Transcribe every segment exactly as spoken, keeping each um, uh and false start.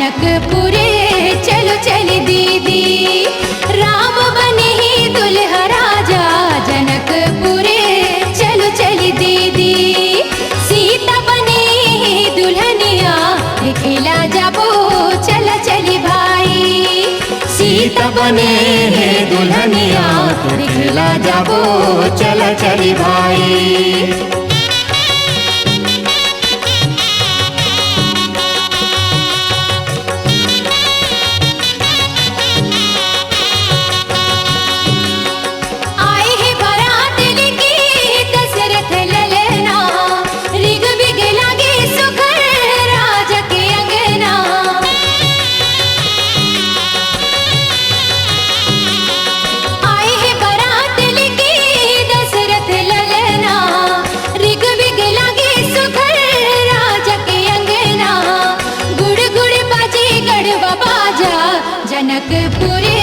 जनकपुरे चलो चली दीदी, राम बने हे दुल्हा राजा। जनकपुरे चलो चली दीदी, सीता बने हे दुल्हनिया, देखेला जाबो चला चली भाई। सीता बने हे दुल्हनिया, देखेला जाबो चला चली भाई। आए हे बारात लेके दशरथ ललना, रिग बिग लागे सुघर राजा के अंगना। आए हे बारात लेके दशरथ ललना, रिग बिग लागे सुघर राजा के अंगना। गुड़ गुड़ बाजे गड़वा बाजा, जनकपुरे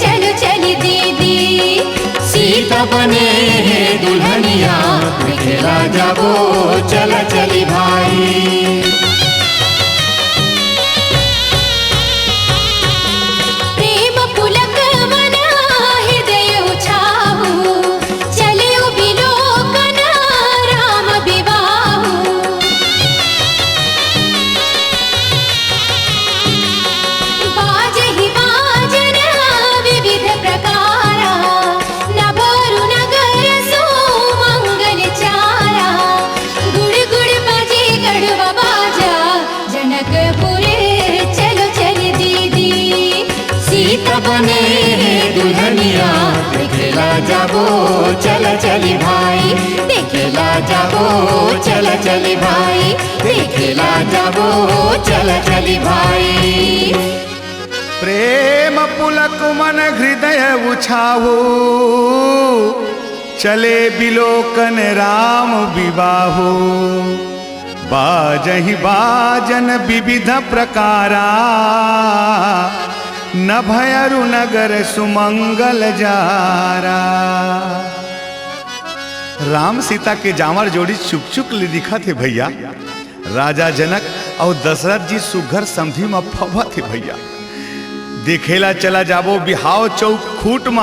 चलो चली दीदी। सीता बने हे दुल्हनिया, देखेला जाबो चला चली भाई। प्रेम पुलक मन हृदय उछाहू, चले बिलोकन राम विवाहू। बाजहि बाजन विविध प्रकारा, नभर नगर सुमंगल चारा। गुड़ गुड़ बाजे गड़वा बाजा, जनकपुरे चलो चली दीदी। सीता बने हे दुल्हनिया, देखेला जाबो चला चली भाई। देखेला जाबो चला चली भाई, देखेला जाबो चला चली भाई। प्रेम पुलक मन हृदय उछाहू, चले बिलोकन राम विवाहू। बाजहि बाजन विविध प्रकारा, नभर नगर सुमंगल जारा। राम सीता के जांवर जोड़ी चुक चुक ले दिखत हे भइया। राजा जनक अउ दशरथ जी सुघर समधी म फबत हे भइया। देखेला चला जाबो बिहाव चउक खूंट म,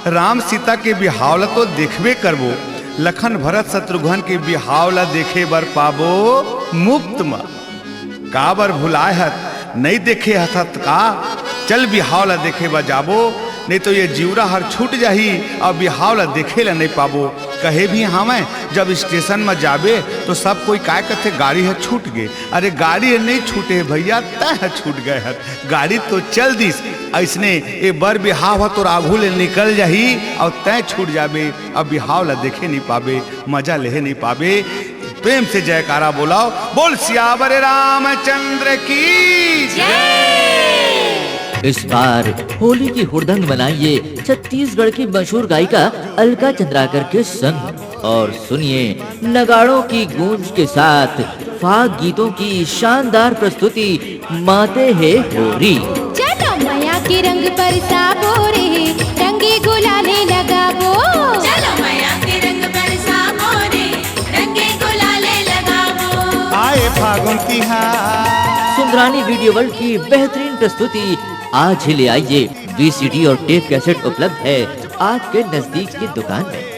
राम सीता के बिहाव ल तो देखबे करबो, लखन भरत शत्रुघ्न के बिहाव ल देखे बर पाबो मुफ्त म। काबर भुलाए हत, नइ देखे हथत का? चल बिहाव ल देखे बर जाबो, नइ तो ये जिउरा हर छूट जाही अउ बिहाव ल देखे ल नइ पाबो। कहे भी हावय, जब स्टेशन म जाबे तो सब कोई काय कथे, गाड़ी ह छूट गे। अरे गाड़ी ह नइ छूटे हे भइया, तैं ह छूट गए हत। गाड़ी तो चल दिस, अइसने ए बर बिहाव ह तोर आघू ले निकल जाही अउ तैं छूट जाबे, अउ बिहाव ल देखे नइ पाबे, मजा लेहे नइ पाबे। प्रेम से जयकारा बोलाओ, बोल सियावर रामचंद्र की जय। इस बार होली की हुड़दंग मनाइए छत्तीसगढ़ की मशहूर गायिका अलका चंद्राकर के संग और सुनिए नगाड़ों की गूंज के साथ फाग गीतों की शानदार प्रस्तुति माते हे होरी। चलो मया के रंग बरसाबो रे, रंगे गुलाले लगाबो। चलो मया के रंग बरसाबो रे, रंगे गुलाले लगाबो। आए फागुन तिहार। सुंदरानी वीडियो वर्ल्ड की बेहतरीन प्रस्तुति आज ही ले आइए। वीसीडी और टेप कैसेट उपलब्ध है आपके नजदीक की दुकान में।